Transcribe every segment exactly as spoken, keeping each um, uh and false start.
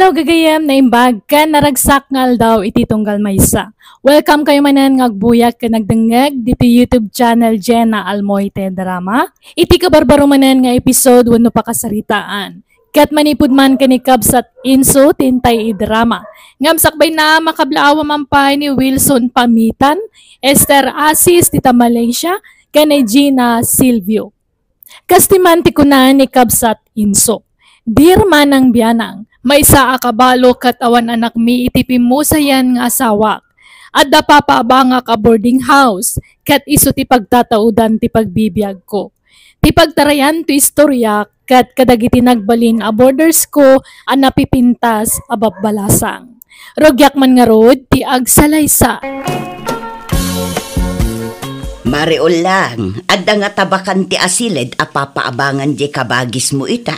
Hello, gagayem, naimbag ken naragsak nga aldaw iti tunggal maysa. Welcome kayo manen nga agbuyak ken nagdengngeg ditoy YouTube channel Jenna Almoite Drama. Iti kabarbaro manen nga episode wenno pakasaritaan. Ket manipud man ken ni Kabsat Inso ti intay idrama. Ngem sakbayna, makablaawa man pay ni Wilson Pamitan, Esther Asis ti ta Malaysia, ken ni Gina Silvio. Kasta man ti kuna ni Kabsat Inso, "Dear Manang Bianang, maysa a kabalo ket awan anakmi iti pimmusayan nga asawak. Adda papaabangak a boarding house, ket isu ti pagtataudan ti pagbibiagko. Ti pagtarayan to istorya ket kadagiti nagbalin a boarders ko a napipintas a babbalasang. Rugiak man ngarud ti agsalaysa." Mare Ulang, adda ngata bakan ti asiled a papaabangan diay kabagismo ita?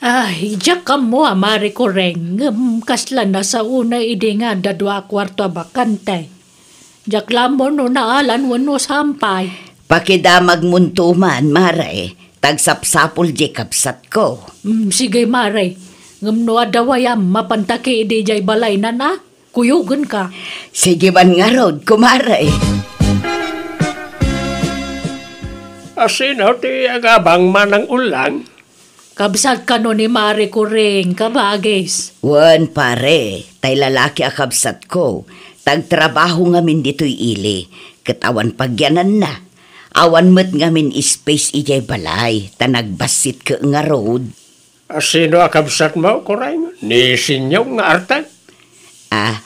Ay, diak ammo a, Mare Kureng, ngem kasla nasaona idi nga adda dua a kuarto a bakante. Diak la ammo no naalan wenno saan pay. Pakidamagmonto man, Mare, ta agsapsapul diay kabsatko. Mm, sige, Mare. Ngem no adda wayam, mapanta ki idi diay balaynan a? Kuyogenka. Sige man ngarud, kumare. A, sino ti agabang, Manang Ulang? Kabsat kano ni Mare Kureng, kabagis. Wen, pare, tay lalaki a kabsatko, ta agtrabaho ngamin ditoy ili, ket awan pagyananna. Awan met ngamin space idiay balay, ta nagbassit ket ngarud. A, sino a kabsatmo, Kureng? Ni Sinyong nga artek? A,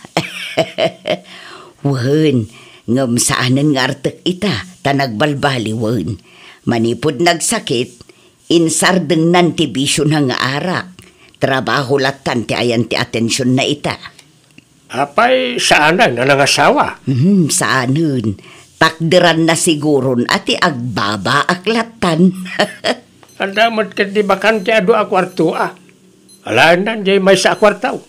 wen, ngem saanen nga artek ita, ta nagbalbaliwen. Manipud nagsakit, insardengnan ti bisiona nga arak. Trabaho lattan ti ayan ti atensionna ita. Apay, saanen a nangasawa? Hmm, saanen. Takderanna siguron a ti agbabaak lattan. Adda met ketdi bakante a dua a kuarto a. Alaenna diay maysa a kuarto.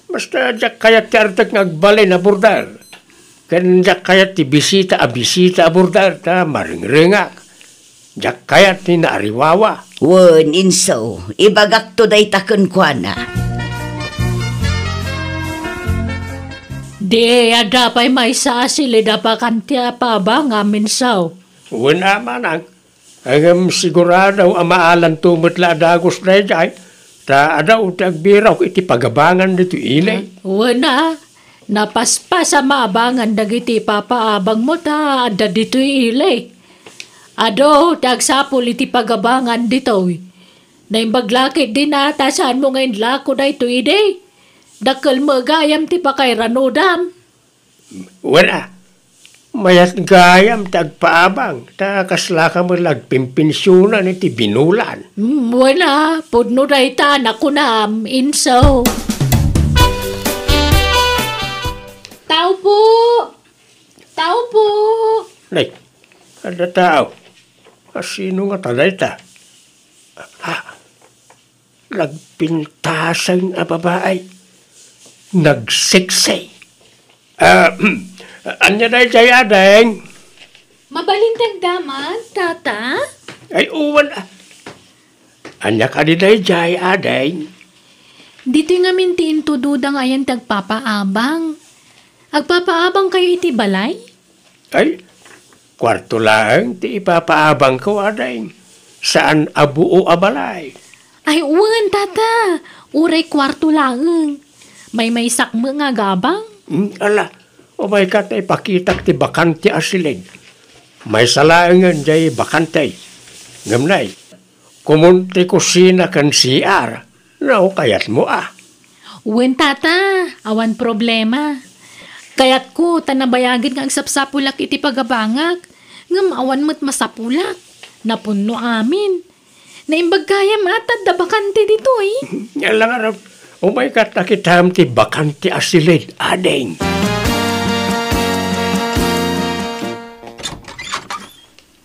Basta diak kayat ti artek nga agbalin a border. Ken diak kayat ti bisita a bisita a border ta maringrengak. Diak kayat ti naariwawa. Wen, inso, ibagakto dayta kenkuana. Di, adda pay maysa a siled a bakante a paabangam, inso. Wen a, manang. Ngem sigurado a maalanto met la a dagus daydiay, ta adu ti agbirok iti pagabangan ditoy ili. Wen a, napaspas a maabangan dagiti papaabangmo ta adda ditoy ili. Adu ti agsapul iti pagabangan ditoy. Naimbag la ketdin a ta saanmo nga inlako daytoy idi. Dakkel met gayam ti pakairanudam. Wen a, mayat gayam ti agpaabang, ta kaslaka met la agpimpensionan iti binulan. Mm, wen a, pudno dayta a nakunam, inso. Tao po! Tao po! Nay, adda tao. A, sino ngata dayta? Ha? Nagpintaseng a babai. Nagseksi. A, ania daydiay, ading? Mabalin ti agdamag, tata? Ay, wen a. Ania kadi daydiay, ading? Ditoy ngamin ti intudoda nga ayan ti agpapaabang. Agpapaabangkayo iti balay? Ay, kuarto laeng ti ipapaabangko, ading. Saan a buo a balay. Ay, wen, tata. Uray kuarto laeng. Maymaysak met nga agabang. Hmm, ala, umayka ta ipakitak ti bakante a siled. Maysa laengen diay bakante. Ngem nay, komon ti kusina ken C R. No, kayatmo a. Wen, tata, awan problema. Kayatko ta nabayagen nga agsapsapulak iti pagabangak, ngem awan met masapulak. Napunno amin. Naimbag gayam a ta adda bakante ditoy. Ala ngarud, umayka ta kitam ti bakante a siled, ading.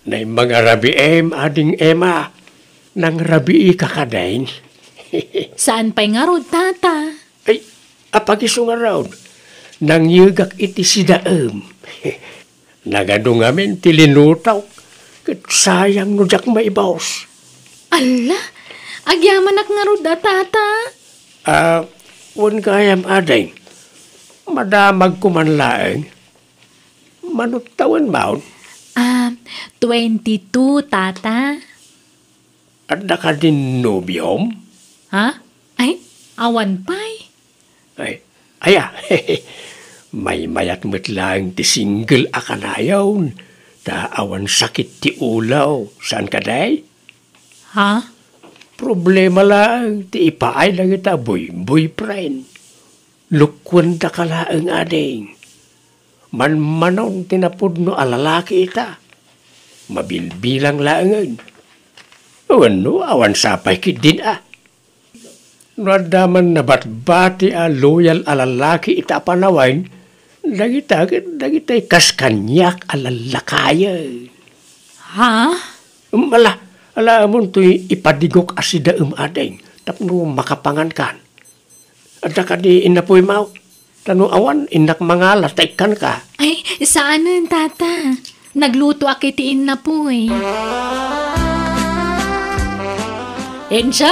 Naimbag a rabiim, Ading Emma. Nangrabiika kadin? Saan pay ngarud, tata? Ay, apag-isu ngarud. Nangyegak iti sidaem. Nagadu ngamin ti linutok, ket sayang no diak maibus. Alla, agyamanak ngarud a, tata. Ah, Wen gayam, ading. Madamagko man laeng. Mano tawenmo? Ah, twenty-two, Tata. Adda kadin nobiom? Ha? Ay, awan pay. Ay, aya, maymayat met laeng ti single a kanayon, ta awan sakit ti ulo, saan kadi? Ha? Problema laeng ti ipaay dagita boy-, boyfriend. Lukkuendaka laeng, ading. Manmanon ti napudno a lalaki ita. Mabilbilang laengen. Wenno, awan sa pay ketdin a. No adda man nabatbati a loyal a lalaki ita a panawen, dagita ket dagitay kas kaniak a lallakayen. Ha? Em, ala, ala, ammom toy ipadigok a sidaem, ading, tapno makapangankan. Adda kadi innapoymo? Ta no awan, innak mangala ta ikkanka. Ay, saanen, Tata. Naglutoak iti innapoy. Enzo!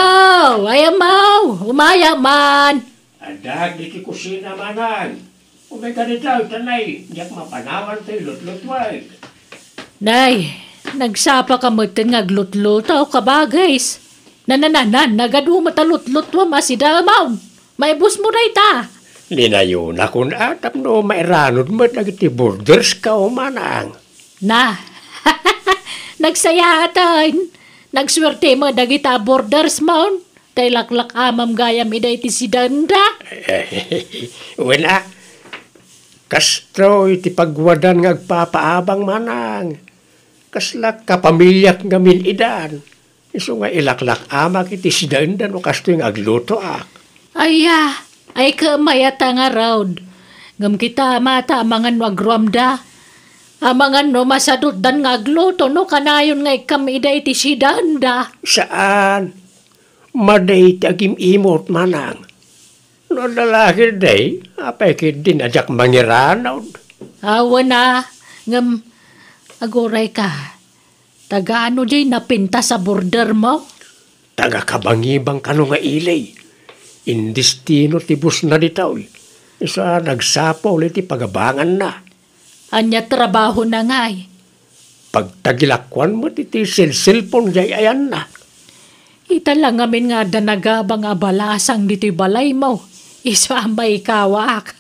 Ay, amaw! Umaya man! Adda iti kusina, manang. Umay kadi daw, tanay, diak mapanawan toy lutlutuek. Nay, nagsapaka metten nga aglutluto, kabagis. Nanananan, nagadu met a lutlutuem a sidaem. Maibusmo dayta. Linayonakon a tapno mairanod met dagiti bordersko, manang. Na, nagsayaaten. Nagsuerte met dagita a bordersmon. Ta ilaklak-amam gayam ida iti sidaenda. Wen a, kastoy ti pagwadan nga agpapaabang, manang. Kasla kapamiliak ngamin idan. Isu nga ilaklak-amak iti sidaenda no kastoy nga aglutoak. Aya, ay ket mayat a ngarud. Ngem kita, mata, amangan no agruamda. Amangan no masadutdan nga agluto no kanayon nga ikkam ida iti sidaenda. Saan. Madi ti agim-imot, manang. No adda la ketdi, apay ketdin a diak mangiranod? Awan a, ngem agurayka. Taga ano diay napintas a bordermo? Taga Kabangibang kano nga ili. Indestino ti busna ditoy. Isu a nagsapul iti pagabanganna. Ania trabahona ngay? Pagtagilakuan met iti selselpon diay ayanna. Ita la ngamin nga adda nagabang a balasang ditoy balaymo. Isu a maikawaak.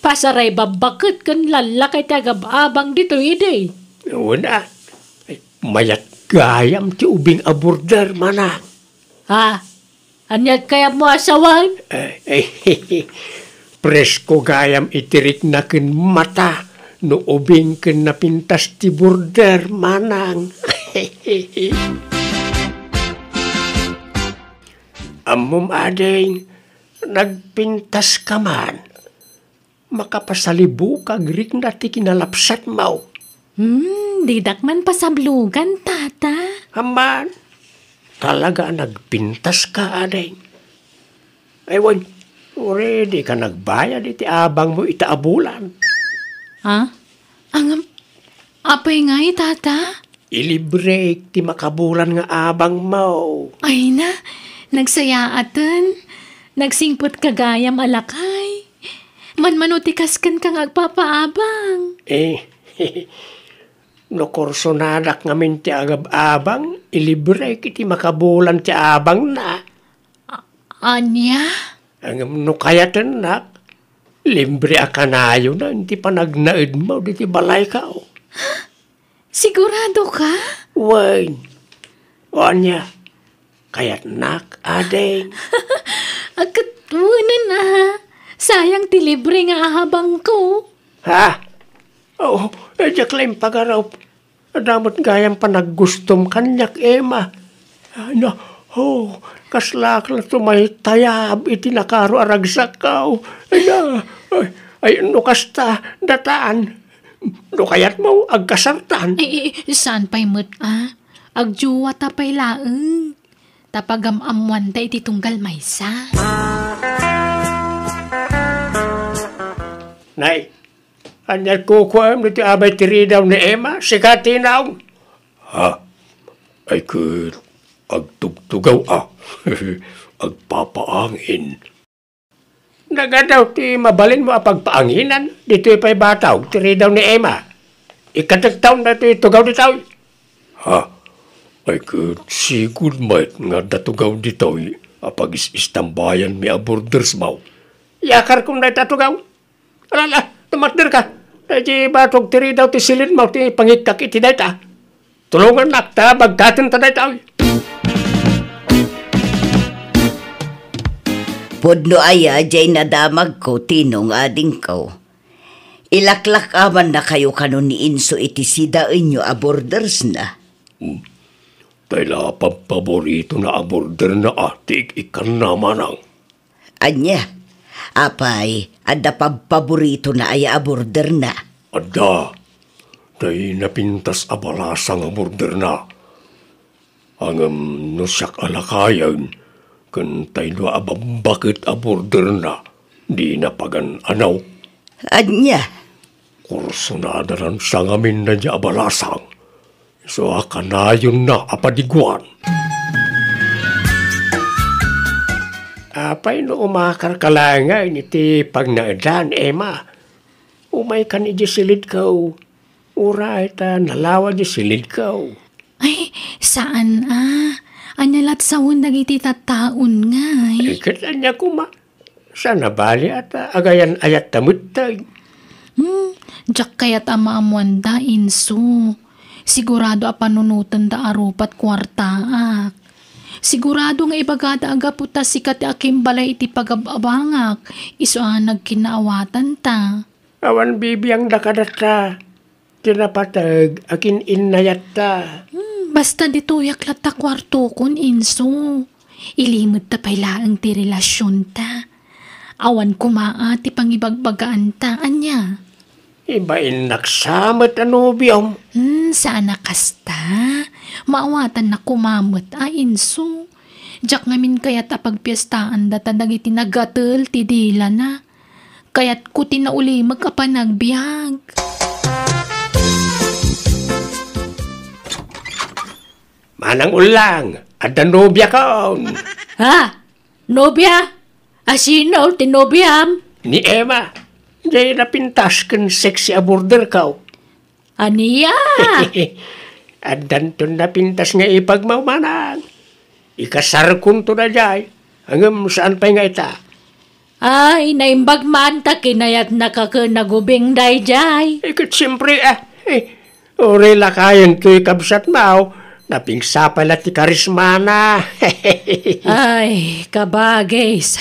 Pasaray babbaket ken lallaka ti agab-abang ditoy idi. Wen a. Ay, mayat gayam ti ubing a border, manang. Ha? Ania ti kayatmo a sawen? Eh, eh, presko gayam iti rikna ken mata no ubing ken napintas ti border, manang. Ammom, ading, nagpintaska man. Makapasalibuk a agrikna ti kinalapsatmo. Hmm, didak man pasablugan, Tata. Amman, talaga a nagpintaska, ading. Ay, wen, ready ka nagbayad iti abangmo ita a bulan. Ha? Angam, apay ngay, Tata? Ilibrek ti makabulan nga abangmo. Ay na, nagsayaaten. Nagsingpet ka gayam a lakay. Manmano ti kaskenka nga agpapaabang? Eh, no kursonadak ngamin ti agab-abang, ilibrek iti makabulan ti abangna. A-, ania? Ngem no kayatennak, libre a kanayonan ti panagnaedmo diti balayko. Sigurado ka? Wen. O ania, kayatnak, ading? Aket wenen a. Sayang ti libre nga abangko. Ha? Oh, eh, diak la impagarup. Adda met gayam panaggustom kaniak, Emma. Ay na, oh, kaslaak la tumaytayab iti nakaro a ragsakko. Ay na, ay, ay, no kasta, datan. No kayatmo, agkasartan. Ay, ay, saan pay met, a? Agjuwata pay laeng. Ta pagam-ammoanta iti tunggal maysa. Nay, ania ti kukuam ditoy abay ti ridaw ni Emma? Sika ti naong. Ha? Ay ket, agtugtugaw a. Agpapaangin. Nagadaw ti mabalinmo a pagpaanginan ditoy pay batog ti ridaw ni Emma. Ikkatektaon daytoy tugaw ditoy. Ha? Ay ket sigud met nga adda tugaw ditoy a pagis-istambayanmi a bordersmo. Yakarkon dayta tugaw. Ala, ala, tumatderka. Daydi batog ti ridaw ti silidmo ti pangikkak iti dayta. Tulongannak ta bagkaten ta dayta. Pudno aya jay nadamagko, Tinong, adingko. Ilaklak-amanna kayo kano ni Inso iti sidaenyo a bordersna. Hmm. Tay la pabpaboritona a borderna a ti ik-ikkanna, manang. Ania? Apay, adda pabpaboritona aya a borderna? Adda. Tay napintas a balasang a borderna. Ngem no siak a lakayen, ken tay dua a babbaket a borderna, dina pagan-anaw. Ania? Kursunada lan sangamin daydi a balasang. Isu a kanayonna a padiguan. Apay no umakarka laengen iti pagnaedan, Emma? Umaykan idiay silidko. Uray ta nalawa diay silidko. Ay, saan a. Ania lat sawen dagiti tattaon ngay? Eh, ket ania koma? Saan a bali a ta agayan-ayatta metten. Hmm, diak kayat a maammoanda, Inso. Sigurado a panunotenda a rupat kuartaak. Sigurado nga ibagada a gapu ta sika ti akimbalay iti pagab-abangak, isu a nagkinnaawatanta. Awan bibiangda kadatta. Ti napateg a kin-innayatta. Hmm, basta ditoyak latta kuartokon, Inso. Ilimedta pay laeng ti relasionta. Awan koma a ti pangibagbagaanta. Ania? Ibainnak sa met a nobiom. Hmm, saan a kasta. Maawatannak koma met a, Inso. Diak ngamin kayat a pagpiestaanda ta dagiti nagatel ti dilana. Kayatko ti naulimek a panagbiag. Manang Ullang, adda nobiakon. Ha? Nobia? A sino ti nobiam? Ni Emma. Jay napintas ken sexy a borderko. Ania? Addanton napintas nga ipagmo, manang. Ikasarkonto daydiay, ngem saan pay nga ita. Ay, naimbag man ta kinayatnaka ken nagubing daydiay. Eh, ket siempre, ah, eh, uray lakayen toy kabsatmo, napigsa pay la ti karismana. Ay, kabagis.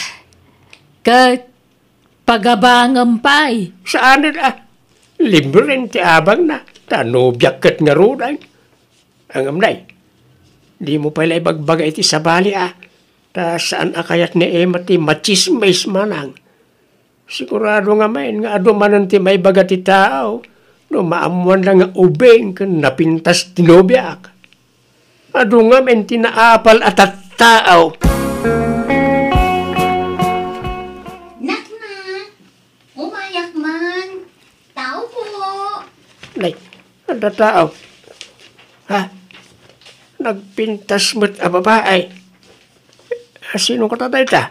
Ket pagabangem pay. Saanen a, libre ti abangna, ta nobiak ket ngaruden. Ngem, nay, dimo pay la ibagbaga iti sabali a, ta saan a kayat ni Emma ti matsismis, manang. Sigurado ngamin nga adu manen ti maibaga ti tao no maammoanda nga ubing ken napintas ti nobiak. Adu ngamin ti naapal a tattao. Nakna, umayak man. Tao po. Nay, adda tao. Ha? Nagpintas met a babae. A, sino kata dayta?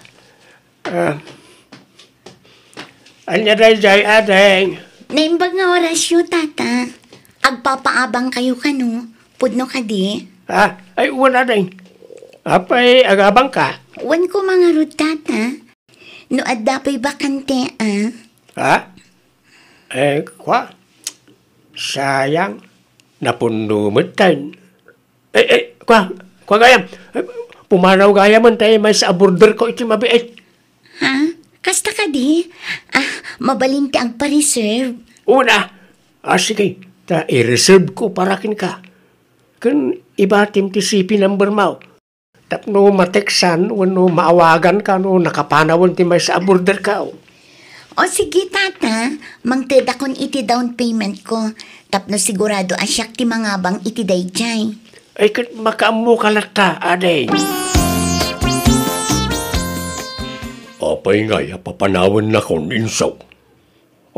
Ah, ania daydiay, ading? Naimbag nga orasyo, tata. Agpapaabangkayo kano? Pudno kadi? Ah, ay, wen, ading. Apay, agabangka? Wen koma ngarud, tata. No adda pay bakante, a? Ha? Eh, kua? Sayang. Napunno metten. Eh, eh, kua, kua gayam. Eh, pumanaw gayamen ta maysa a borderko iti mabiit. Ha? Kasta kadi? Ah, mabalin ti agpa-reserve. Una. Ah, sige. Ta i-reserve ko para kenka. Ken ibatim ti C P number mo. Tapno ma-textan wenno maawaganka no nakapanawen ti maysa a borderko. O sige, tata, mangtedakon iti down payment ko, tapno sigurado a siak ti mangabang iti daydiay. Ay, ket makaammoka latta, ading. Apay ngay a papanawennakon, inso?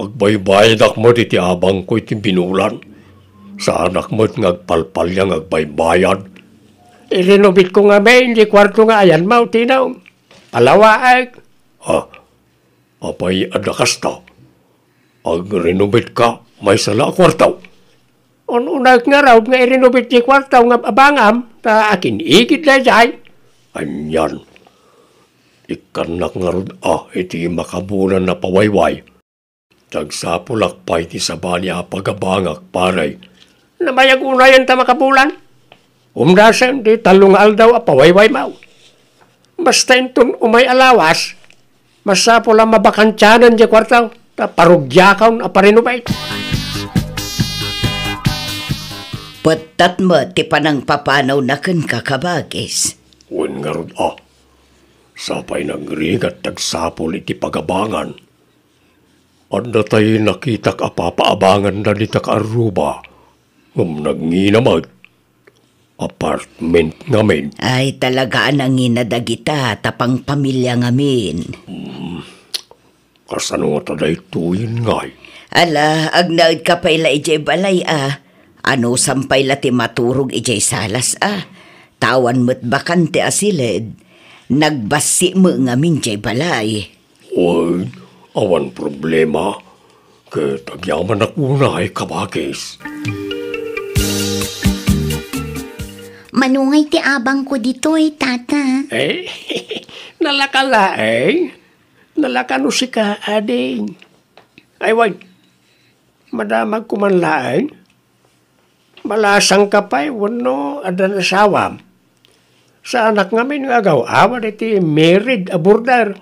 Agbaybayadak met iti abangko iti binulan. Saanak met nga agpalpalia nga agbaybayad. Irinubitko ngamin ti kuarto nga ayanmo, Tino. Palawaek. Ah, Apay adda kasta? Agrenovate ka maysa la a kuarto? Un-unaek ngarud nga i-renovate ti kuarto nga abangam, ta akin-igid daydiay. Anian, ikkannak ngarud a iti makabulan a pawayway. Agsapulak pay ti sabali a pagabangak, pare. Namayag unayen ta makabulan. Umdasen ti tallo nga aldaw a pawayway maw. Basta inton umay a lawas, masapul a mabakantianen diay kuarto, ta parugiakon a pa-renovate. Pettat met ti panangpapanawna kenka, kabagis. Wen ngarud a, sapay nagrigat ti agsapul iti pagabangan. Adda tay nakitak a papaabanganda dita kaarruba, ngem nagngina met. Apartment ngamin. Ay, talaga a nangina dagita, ta pangpamilia ngamin. Hmm, kasano ngata daytoyen ngay? Ala, agnaedka pay la idiay balay a. Anusam pay la ti maturog idiay salas a. Ta awan met bakante a siled. Nagbassi met ngamin diay balay. Wen, awan problema. Ket agyamanak unay, kabagis. Mano ngay ti abangko ditoy, Tata? Eh, nalaka laeng. Nalaka no sika, ading. Ay, wen, madamagko man laeng. Malasangka pay wenno adda asawam? Saanak ngamin nga agaw-awat iti married a boarder.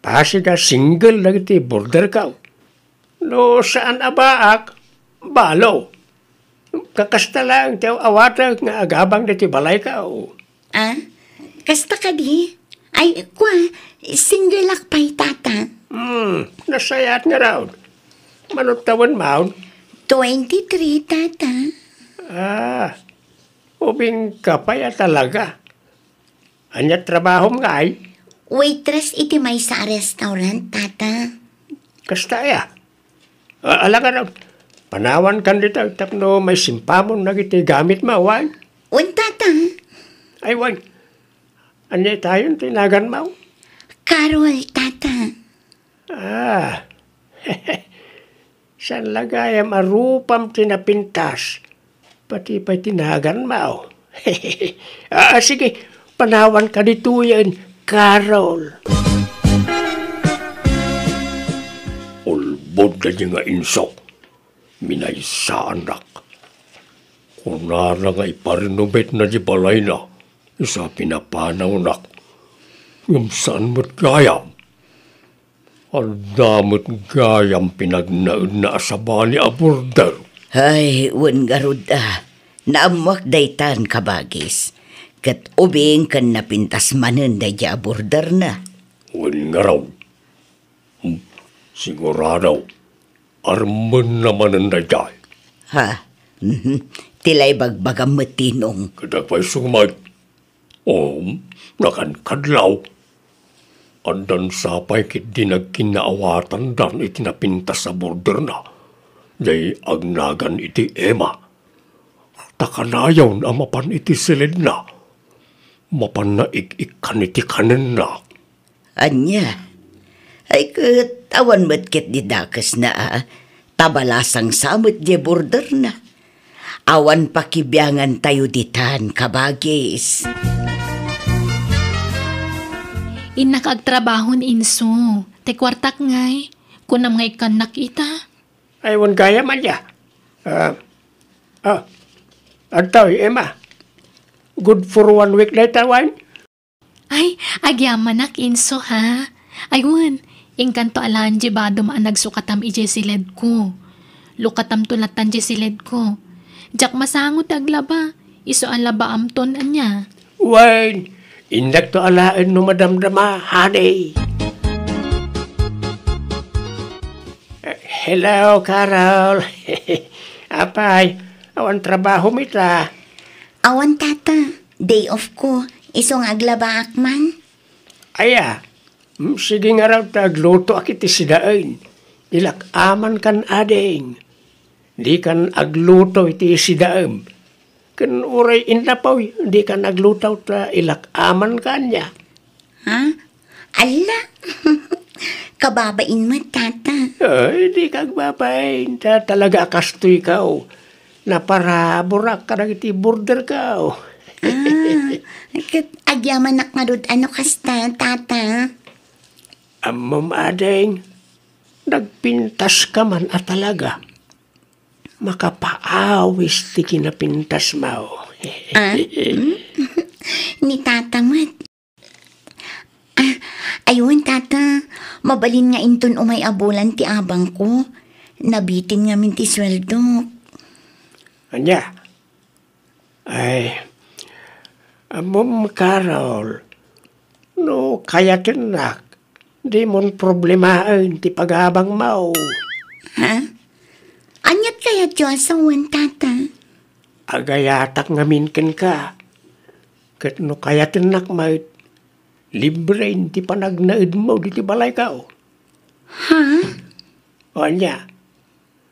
Pasig a single dagiti boarderko. No saan a baak, balo. Kakasta laeng ti aw-awatek nga agabang dagiti balayko. Ah, kasta kadi? Ay, kua, single-ak pay, Tata. Hmm, nasayaat ngarud. Mano tawenmo? Twenty-three, Tata. Ah, ubingka pay a talaga. Ania trabahom ngay? Waitress iti maysa a restaurant, Tata. Kasta aya? A-, ala ngarud, panawankan ditoy tapno maisimpamon dagiti gamitmo, wen? Wen, Tata. Ay, wen. Ania itayon ti naganmo? Carol, Tata. Ah. Saan la gayam a rupam ti napintas? Pati pay ti naganmo. Ah, sige, panawanka ditoyen, Carol. Ulbod daydi nga inso. Minaysaannak. Kunana nga ipa-renovatena ti balayna, isu a pinapanawnak. Ngem saan met gayam. Adda met gayam pinagnaedna a sabali a boarder. Ay, wen ngarud a. Naammoak daytan, kabagis. Ket ubing ken napintas manen daydi a boarderna. Wen ngarud. Hmm, sigurado. Armenna manen daydiay. Ha? Mhm. Ti la ibagbagam met, Tinong. Ket agpayso met. Um, nakankadlaw. Addan sapay ketdi nagkinnaawatandan iti napintas a boarderna. Diay agnagan iti Emma. Ta kanayon a mapan iti siledna. Mapanna ik-ikkan iti kanenna. Ania? Ay ket, awan met ketdi dakesna a, ta balasang sa met diay boarderna. Awan pakibiangantayo ditan, kabagis. Innak agtrabaho ni Inso. Ti kuartak ngay, kunam nga ikkannak ita? Ay, wen gayam, ania? Ah, ah, adtoy, Emma. Good for one week dayta, wen? Ay, agyamanak, Inso, ha? Ay, wen, inkanto alaen diay badom a nagsukatam idiay siledko. Lukatamto latan diay siledko. Diak masango ti aglaba. Isu a labaamton, ania? Wen, indakto alaen no madamdama, honey. Eh, hello, Carol. Apay, awan trabahom ita? Awan, Tata. Day off ko. Isu nga aglabaak man. Aya, mm, sige ngarud ta aglutoak iti sidaem. Ilak-amankan, ading. Dikan agluto iti sidaem. Ken uray innapoy, dikan agluto ta ilak-amankan, ania? Ha? Alla? Kababain met, Tata. Ay, dika agbabain. Ta-, talaga a kastoykaw. Naparaburak kadagiti borderkaw. Ah, ket agyamanak ngarud a no kasta, Tata. Ammom, ading, nagpintaska man a talaga. Makapaawis ti kinapintasmo. Ah? Hmm? Ni Tata met. Ah, aywan, Tata. Mabalin nga inton umay a bulan ti abangko. Nabitin ngamin ti sueldok. Ania? Ay, ammom, Carol, no kayatennak, dimon problemaen ti pagabangmo. Ha? Aniat kayatyo a sawen, Tata? Agayatak ngamin kenka. Ket no kayatennak met, libre ti panagnaedmo ditoy balayko. Ha? O ania?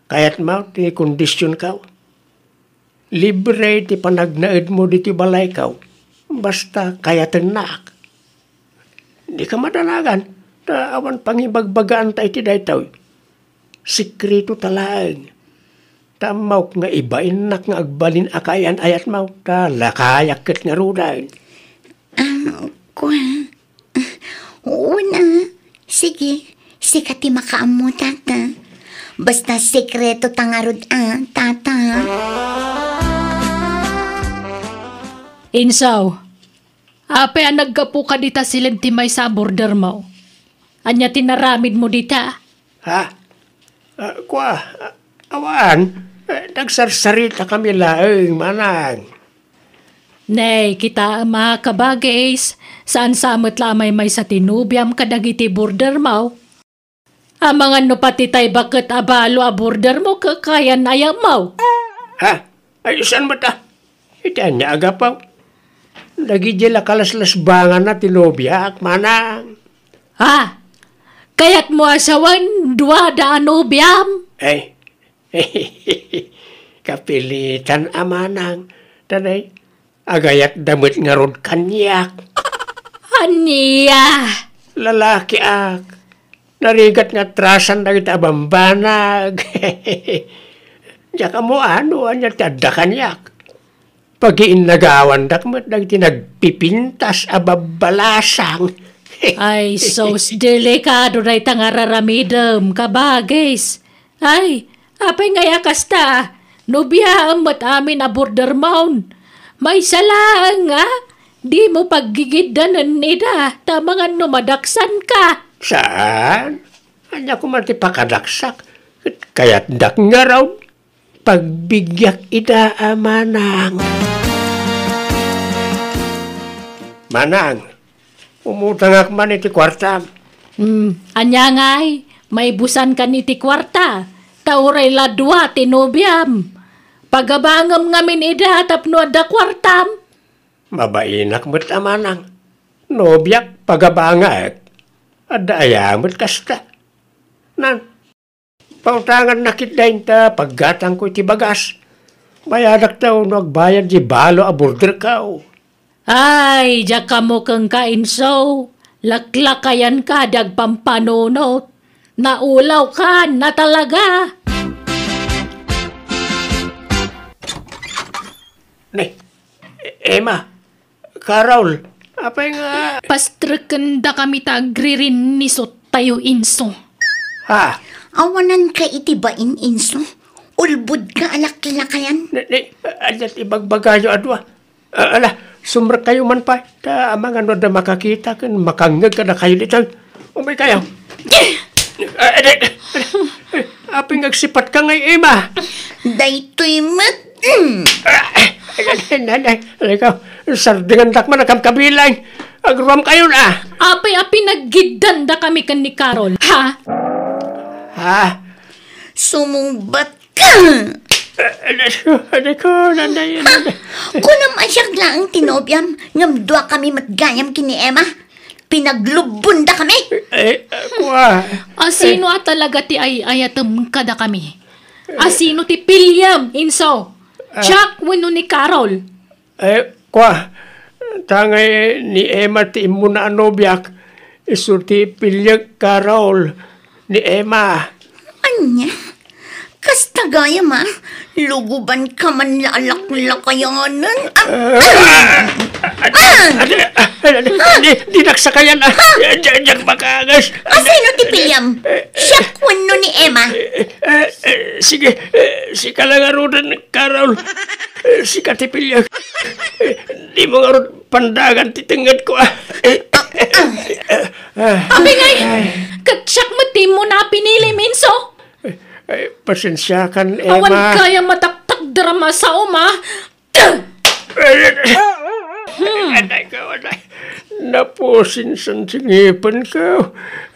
Kayatmo ti kondisionko? Libre ti panagnaedmo ditoy balayko, basta kayatennak. Dika madanagan, ta awan pangibagbagaanta iti daytoy. Sekreto ta laeng. Ta ammok nga ibainnak nga agbalin a kaayan-ayatmo, ta lakayak ket ngaruden. Ah, kua. Una, sige, sika ti makaammo, Tata. Basta sekreto ta ngarud a, Tata. Insaw, apay a naggapu ka dita siled ti maysa a bordermo? Ania ti naramidmo dita? Ha? Ah, kua, ah, awan. Eh, nagsarsaritakami laeng, manang. Nay, kitaem a, kabagis, saan sa met la a maymaysa ti nobiam kadagiti bordermo? Amangan no pati tay baket a balo a bordermo kakayan-ayatmo. Ha? Ay, saan met a? Iti ania a gapu? Dagidi la kalaslasbanganna ti nobiak, manang. Ha? Kayatmo a sawen, duada a nobiam? Ay, kapilitan a manang. Tanay, agayatda met ngarud kaniak. Ania? Lalakiak. Narigat nga atrasan dagiti a bambanag. Diak ammo no ania ti adda kaniak. Pagiinnagawandak met dagiti nagpipintas a babbalasang. Ay, sus, delikado dayta nga ar-aramidem, kabagis. Ay, apay ngay a kasta? Nobiaem met amin a bordermon. Maysa laeng a, dimo paggigiddanen ida, ta amangan no madaksanka. Saan? Ania koma ti pakadaksak? Ket kayatdak ngarud. Pagbigiak ida a manang. Manang, umutangak man iti kuartam. Hmm, ania ngay, maibusankan iti kuarta, ta uray la dua ti nobiam. Pagabangem ngamin ida tapno adda kuartam. Mabainak met a manang. Nobiak, pagabangek. Adda aya met kasta? Nan, pautangannak ketdin ta paggatangko iti bagas. Bayadakto no agbayad ti balo a borderko. Ay, diak ammo kenka, Inso. Laklakayanka ti agpampanunot. Naulawkan a talaga. Ne, Emma, Carol, apay nga... Pastrekendakami ta agririnnisottayo, Inso. Ha? Awananka iti bain, Inso. Ulbodka a laklakayan. Ne, ne, adda ti ibagbagayo a dua. Ah, ala, sumrekkayo man pay. Ta amangan no adda makakita ken makangngeg kadakayo ditoy. Umaykayo. Ah, adi, adi. Apay nga agsipatka ngay, Emma? Daytoy met. Mm. Ah, ay, ay, ay, ay, ay, ikaw, sardengandak man a kabkabilang. Agruamkayon, ah. Apay a pinaggiddandakami ken ni Carol, ha? Ha? Sumungbat ka! Ah, adi ko, adi ko, nanay, nanay. Kunam a siak laeng ti nobiam, ngem duakami met gayam ken ni Emma. Pinaglubbondakami. Eh, eh, kua. A sino a talaga ti ay-ayatem kadakami? A sino ti piliam, Inso? Ah. Jack wenno ni Carol? Eh, kua. Ta ngay ni Emma ti immuna a nobiak. Isu ti piliek, Carol, ni Emma. Ania? Kasta gayam a, lugubanka man la a laklakayanen. Ah! Ah! Ah! Adi, ah, adi, adi, di naksakayan, ah. Diak, diak makaangas. Asino ti piliam? Siak wenno ni Emma? Eh, eh, eh, sige, eh, sika la ngaruden, Carol. Eh, sika ti piliak. Eh, dimo ngarud pandagan ti tengngedko, ah. Apay ngay, ket siak met ti immuna a pinilim, Inso. Ay, pasensiakan, Emma. Awan gayam a taktakder a masaom, ah. Ay, ay, ay. Napusinsan ti ngipenko.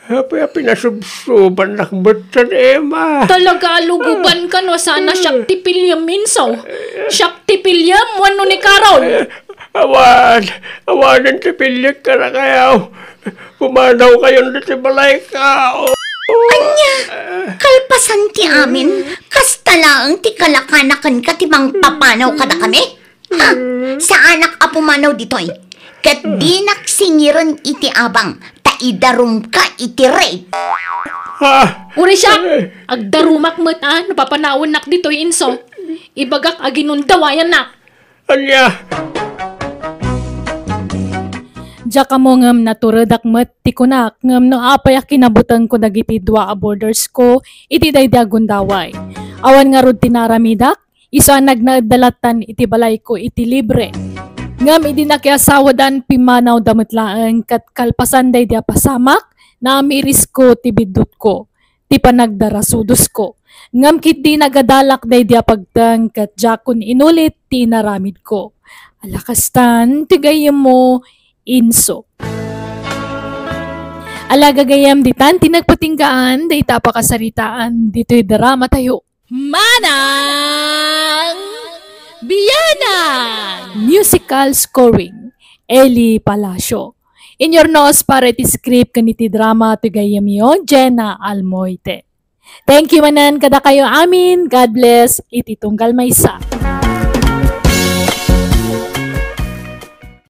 Apay a pinasubsobannak metten, Emma. Talaga a lugubanka no saan a siak ti piliam, Inso. Siak ti piliam wenno ni Carol. Awan, awanen ti piliek kadakayo. Pumanawkayon ditoy balayko. Ania? Kalpasan ti amin, kasta laeng ti kalakanakanka ti mangpapanaw kadakami? Ha? Saanak a pumanaw ditoy. Ket dinak singiren iti abang, ta idarumka iti rape. Ah! Uray siak, agdarumak met a no papanawennak ditoy, Inso. Ibagak a ginundawayannak. Ania? Diak ammo ngem naturedak met ti kunak ngem no apay a kinabutengko dagiti dua a boarders ko iti daydi a gundaway. Awan ngarud ti naaramidak, isu a nagnaedda lattan iti balayko iti libre. Ngem idi nakiasawadan, pimmanawda met laeng ket kalpasan daydi a pasamak, naamirisko ti biddutko, ti panagdarasudosko. Ngem ketdi nagadalak daydi a pagteng ket diakon inulit ti inaramidko. Ala kastan ti gayyemmo, Inso. Ala gagayyem, ditan ti nagpatinggaan dayta a pakasaritaan ditoy drama tayo. Manang Bianang! Musical scoring, Eli Palacio. Inurnos para iti script ken iti drama ti gayyemyo, Jenna Almoite. Thank you manen kadakayo amin. God bless iti tunggal maysa.